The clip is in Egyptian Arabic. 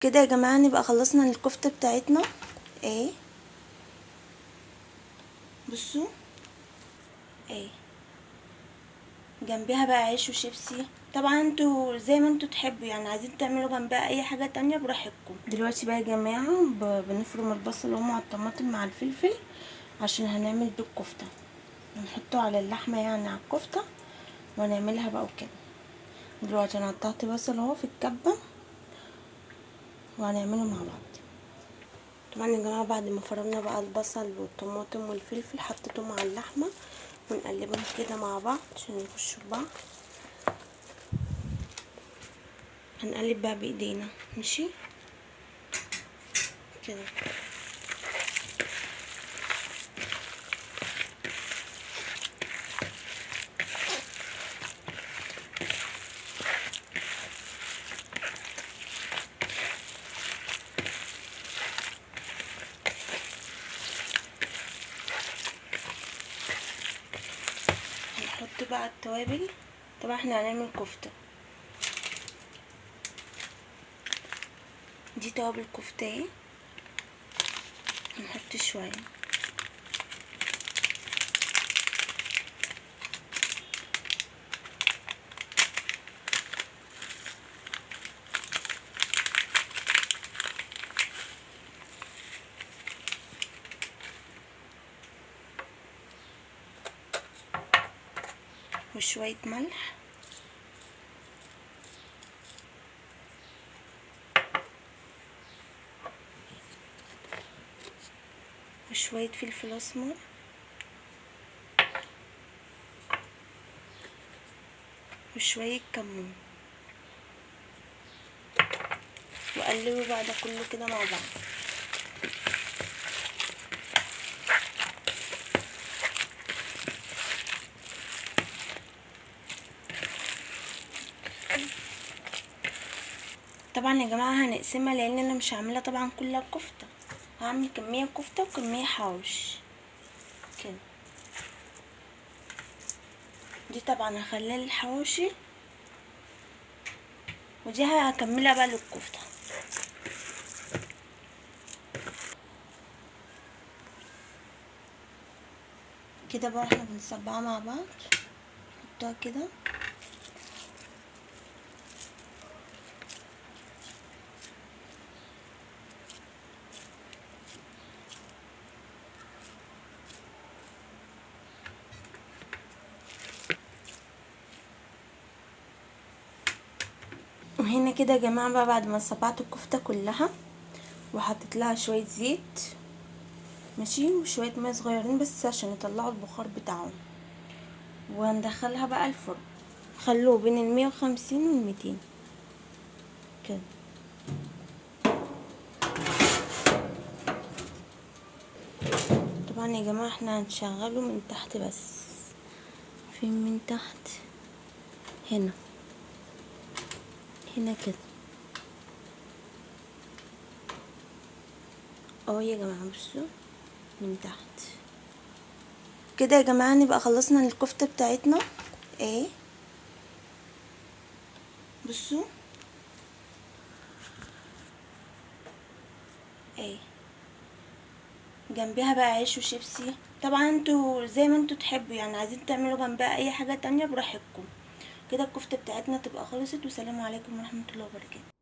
كده يا جماعة نبقى خلصنا الكفتة بتاعتنا اهي. بصوا اهي، جنبها بقى عيش وشيبسي. طبعا انتوا زي ما انتوا تحبوا، يعني عايزين تعملوا جنبها اي حاجة تانية براحتكم. دلوقتي بقى يا جماعة بنفرم البصل ومع الطماطم مع الفلفل عشان هنعمل بيه الكفتة، نحطه على اللحمة يعني على الكفتة ونعملها بقى وكده. دلوقتي انا قطعت بصل اهو في الكبه وهنعمله مع بعض. طبعا يا جماعة بعد ما فرمنا بقى البصل والطماطم والفلفل حطيتهم على اللحمة ونقلبهم كده مع بعض عشان يخشوا في بعض. هنقلب بقى بايدينا ماشي كده. هنحط بقى التوابل. طبعا احنا هنعمل كفته، دي توابل كفته اهي، هنحط شوية. وشوية ملح، وشوية فلفل اسمر، وشوية كمون، وقلبوا بقى ده كله كده مع بعض. طبعا يا جماعة هنقسمها لان انا مش هعملها طبعا كلها كفته، هعمل كمية كفته وكمية حواوشي كده. دي طبعا هخليها للحواوشي ودي هكملها بقى للكفته. كده بقى احنا بنصبعها مع بعض، نحطها كده. وهنا كده يا جماعة بقى بعد ما صبعت الكفتة كلها وحطيت لها شوية زيت ماشي وشوية مية صغيرين بس عشان يطلعوا البخار بتاعهم، وهندخلها بقى الفرن. خلوه بين 150 وال200 كده. طبعا يا جماعة احنا هنشغله من تحت بس، فين من تحت؟ هنا هنا كده اهو يا جماعة. بصوا من تحت كده يا جماعة نبقى خلصنا الكفتة بتاعتنا اهي. بصوا اهي، جنبها بقى عيش وشيبسي. طبعا انتوا زي ما انتوا تحبوا، يعني عايزين تعملوا جنبها اي حاجة تانية براحتكم. كده الكفتة بتاعتنا تبقى خلصت. والسلام عليكم ورحمة الله وبركاته.